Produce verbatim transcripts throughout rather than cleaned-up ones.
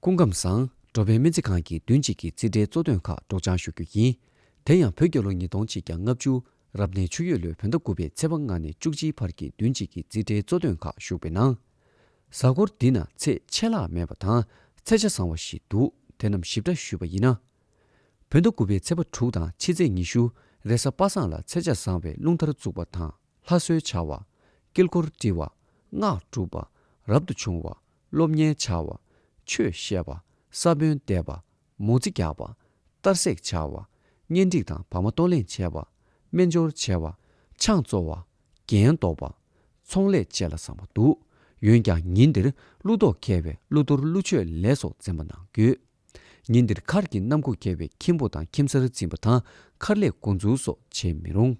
སྐུ་ཁམས་བཟང་། འགྲོ་ཕན་སྨན་རྩིས་ཁང་གི་བདུན་གཅིག་གི་རྩིས་ཁྲའི་གཙོ་དོན་ཁག་སྒྲོག་སྦྱང་ཞུ་རྒྱུ་ཡིན། དེ་ཡང་བོད་རྒྱལ་ལོ་ཉིས་སྟོང་ཆིག་བརྒྱ་ལྔ་བཅུ། རབ་གནས་ཆུ་ཡོས་ལོའི་བོད་ཟླ་དགུ་པའི་ཚེས་པ་ལྔ་ནས་བཅུ་གཅིག་བར་གྱི་བདུན་གཅིག་གི་རྩིས་ཁྲའི་གཙོ་དོན་ཁག་ཞུགས་པའི་ནང་། གཟའ་འཁོར་འདི་ན་ཚེས་ཆད་ལྷག་མེད་པ་དང་ཚེས་ཆ་བཟང་བ་ཞིག་འདུག་དེ་རྣམས་ཞིབ་ཕྲ་ཞུས་པ་ཡིན་ན། བོད་ཟླ་དགུ་པའི་ཚེས་པ་དྲུག་དང་ཕྱི་ཚེས་ཉི་ཤུ། རེས་གཟའ་པ་སངས་ལ་ཚེས་ཆ་བཟང་བའི་རླུང་ལྟར་བཙུགས་པ་དང་། ལྷ་གསོལ་བྱ་བ། དཀྱིལ་འཁོར་འབྲི་བ། སྔགས་སྒྲུབ་པ། རབ་ཏུ་བྱུང་བ། སློབ་གཉེར་བྱ་བ། ཆོས་བཤད་པ། ས་བོན་འདེབས་པ། མོ་རྩིས་རྒྱག་པ། གཏར་སྲེག་བྱ་བ། གཉེན་སྒྲིག་དང་བར་མ་གཏོང་ལེན་བྱས་པ། སྨན་སྦྱོར་བྱ་བ། ཆང་བཙོ་བ། རྒྱན་འདོགས་པ། ཚོང་ལས་བཅས་ལ་བཟང་བ་འདུག་འོན་ཀྱང་ཉིན་འདིར་ཀླུ་ཐོག་མཁས་པའི་ཀླུ་གཏོར་ཀླུ་མཆོད་ལས་སོགས་འཛེམ་པ་གནང་དགོས། ཉིན་འདིར་མཁར་གྱི་གནམ་སྒོ་ཁེལ་བའི་ཁྱིམ་ཕོ་དང་ཁྱིམ་གསར་འཛིན་པ་དང་མཁར་ལས་འགོ་འཛུགས་སོགས་བྱེད་མི་རུང་།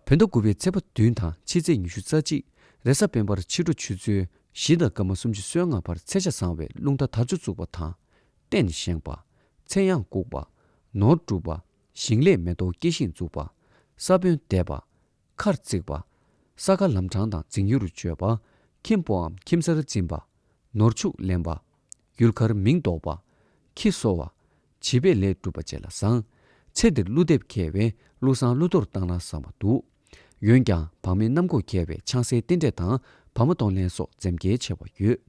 བོད་ཟླ་དགུ་པའི་ཚེས་པ་བདུན་དང་ཕྱི་ཚེས་ཉི་ཤུ་རྩ་གཅིག་རེས་གཟའ་སྤེན་པར་ཕྱི་དྲོ་ཆུ་ཚོད་བཞི་དང་སྐར་མ་སུམ་ཅུ་སོ་ལྔ་བར་ཚེས་ཆ་བཟང་བའི་རླུང་རྟ་དར་ལྕོག་བཙུགས་པ་དང་། རྟེན་བཞེངས་པ། མཚན་ཡང་བཀུག་པ། ནོར་སྒྲུབ་པ། ཞིང་ལས་མེ་ཏོག་སྐྱེ་ཤིང་འཛུགས་པ། ས་བོན་འདེབས་པ། མཁར་བརྩིགས་པ། ས་ཁ་ལམ་འཕྲང་དང་རྫིང་ཡུར་གཅོད་པ། ཁྱིམ་ཕོའམ་ཁྱིམ་གསར་འཛིན་པ། ནོར་ཕྱུགས་ལེན་པ། ཡུལ་མཁར་མིང་འདོགས་པ། ཁྱི་གསོ་བ། བྱིས་པའི་ལས་སྒྲུབ་པ་བཅས་ལ་བཟང་། ཚེ་འདིར་ཀླུ་འདེབས་མཁས་པས་ཀླུ་བསང་ཀླུ་གཏོར་བཏང་ན་བཟང་བ་འདུག་འོན་ཀྱང་བག་མེད་གནམ་སྒོ་ཁེལ་བས་ཆང་སའི་རྟེན་འབྲེལ་དང་བར་མ་གཏོང་ལེན་སོགས་འཛེམ་གྱི་ཆེ་བ་ཡོད།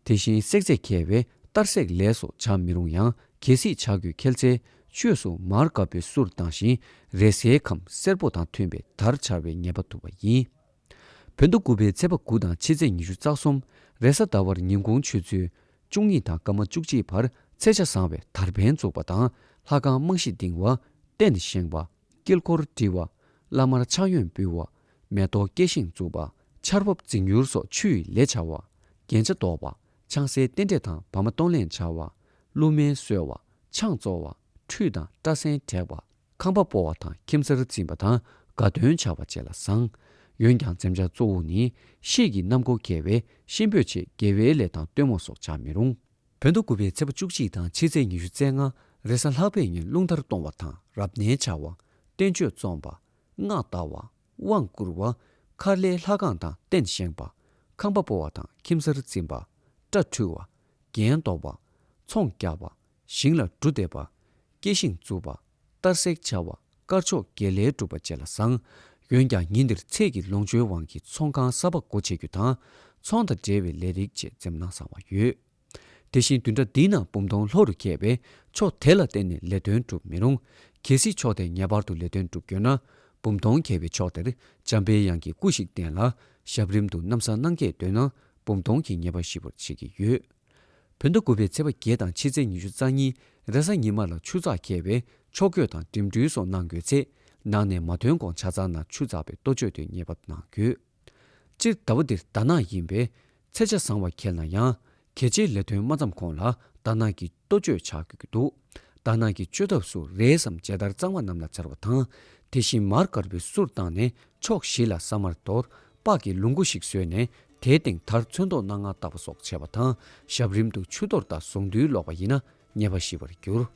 དེ་བཞིན་བསྲེག་རྫས་མཁས་པས་གཏར་སྲེག་ལས་སོགས་བྱ་མི་རུང་ཡང་། གལ་སྲིད་བྱ་དགོས་ཁེལ་ཚེ། ཆོས་སུ་མར་དཀར་པོའི་གསུར་བཏང་ཞིང་། རེས་གཟའི་ཁམས་སེར་པོ་དང་མཐུན་པའི་དར་འཕྱར་བའི་ཉེས་པ་ཐུབ་པ་ཡིན། བོད་ཟླ་དགུ་པའི་ཚེས་པ་དགུ་དང་ཕྱི་ཚེས་ཉི་ཤུ་རྩ་གསུམ། རེས་གཟའ་ཟླ་བར་ཉིན་གུང་ཆུ་ཚོད་བཅུ་གཉིས་དང་སྐར་མ་བཅུ་གཅིག་བར་ཚེས་ཆ་བཟང་བའི་དར་འཕེན་འཛུགས་པ་དང་། ལྷ་ཁང་རྨང་གཞི་འདིང་བ། རྟེན་བཞེངས་པ། དཀྱིལ་འཁོར་འབྲི་བ། བླ་མར་ཕྱག་གཡོན་འབུལ་བ། མེ་ཏོག་སྐྱེ་ཤིང་འཛུགས་པ། ཆར་འབབ་རྫིང་ཡུར་སོགས་ཆུ་ཡི་ལས་བྱ་བ། རྒྱན་ཆ་འདོགས་པ། ཆང་སའི་རྟེན་འབྲེལ་དང་བར་མ་གཏོང་ལེན་བྱ་བ། ཀླུ་སྨན་གསོལ་བ། ཆང་བཙོ་བ། ཁྲུས་དང་སྐྲ་སེན་བྲེག་པ། ཁང་པ་སྤོ་བ་དང་ཁྱིམ་གསར་འཛིན་པ་དང་དགའ་སྟོན་བྱ་བ་བཅས་ལ་བཟང་། འོན་ཀྱང་འཛེམ་བྱ་གཙོ་བོ་ནི། གཤིས་ཀྱི་གནམ་སྒོ་ཁེལ་བས་གཤིན་པོའི་ཆེད་དགེ་བའི་ལས་དང་སྟོན་མོ་སོགས་བྱ་མི་རུང་། བོད་ཟླ་དགུ་པའི་ཚེས་པ་བཅུ་གཅིག་དང་ཕྱི་ཚེས་ཉི་ཤུ་རྩ་ལྔ། རེས་གཟའ་ལྷག་པའི་ཉིན་རླུང་ལྟར་གཏོང་བ་དང་རབ་གནས་བྱ་བ། བསྟན་བཅོས་རྩོམ་པ། སྔགས་བཟླ་བ། དབང་བསྐུར་བ། མཁར་ལས་ལྷ་ཁང་དང་རྟེན་བཞེངས་པ། ཁང་པ་སྤོ་བ་དང་ཁྱིམ་གསར་འཛིན་པ། སྐྲ་འཁྲུ་བ། རྒྱན་འདོགས་པ། ཚོང་རྒྱག་པ། ཞིང་ལ་འབྲུ་འདེབས་པ། སྐྱེ་ཤིང་འཛུགས་པ། གཏར་སྲེག་བྱ་བ། དཀར་ཕྱོགས་དགེ་ལས་སྒྲུབ་པ་བཅས་ལ་བཟང་། འོན་ཀྱང་ཉིན་འདིར་ཚེས་ཀྱི་ལོངས་སྤྱོད་དབང་གིས་ཚོང་ཁང་གསར་པ་སྒོ་ཕྱེ་རྒྱུ་དང་། ཚོང་དང་འབྲེལ་བའི་ལས་རིགས་བཅས་འཛེམ་ན་བཟང་བ་ཡོད། དེ་བཞིན་བདུན་ཕྲག་འདིའི་ནང་འབུམ་སྟོང་ལྷོ་རུ་ཁེལ་བས་ཕྱོགས་དེ་ལ་བརྟེན་ནས་ལས་དོན་སྒྲུབ་མི་རུང་། གལ་སྲིད་ཕྱོགས་དེར་ངེས་པར་དུ་ལས་དོན་སྒྲུབ་དགོས་ན། འབུམ་སྟོང་ཁེལ་བའི་ཕྱོགས་དེར་འཇམ་པའི་དབྱངས་ཀྱི་སྐུ་ཞིག་བསྟན་ལ། ཞབས་རིམ་དུ་གནམ་ས་གནང་སྐྱེས་འདོད་ན། འབུམ་སྟོང་གི་ཉེས་པ་ཞི་བར་བྱེད་ཀྱི་ཡོད། བོད་ཟླ་དགུ་པའི་ཚེས་པ་བརྒྱད་དང་ཕྱི་ཚེས་ཉི་ཤུ་རྩ་གཉིས། རེས་གཟའ་ཉི་མ་ལ་ཆུ་ཚགས་ཁེལ་བས་ཕྱོགས་བསྐྱོད་དང་འགྲིམ་འགྲུལ་སོགས་གནང་དགོས་ཚེ། ནང་ནས་མ་ཐོན་གོང་ཇ་ཚགས་ནང་ཆུ་འཛག་པའི་ལྟོ་སྤྱོད་དེ་ངེས་པར་གནང་དགོས། སྤྱིར་ཟླ་བ་འདིར་ཟླ་ནག་ཡིན་པས་ཚེས་ཆ་བཟང་བ་ཁེལ་ན་ཡང་། གལ་ཆེའི་ལས་དོན་མ་བརྩམས་གོང་ལ་ཟླ་ནག་གི་ལྟོ་སྤྱོད་བྱ་དགོས་ཀྱི་འདུག་ཟླ་ནག་གི་བཅོས་ཐབས་སུ་རེས་སམ་མཇལ་དར་གཙང་མ་གནམ་ལ་འཕྱར་བ་དང་། དེ་བཞིན་མར་དཀར་པོའི་གསུར་བཏང་ནས་ཕྱོགས་བཞི་ལ་ས་དམར་གཏོར། སྤགས་ཀྱི་ལུང་ཁུག་ཞིག་བཟོས་ནས་དེའི་སྟེང་དར་ཚོན་མདོག་སྣ་ལྔ་བཏགས་པ་སོགས་བྱས་པ་དང་། ཞབས་རིམ་དུ་ཆུ་གཏོར་དང་གཟུངས་འདུས་ཀློག་པ་ཡིན་ན་ཉེས་པ་ཞི་བར་འགྱུར།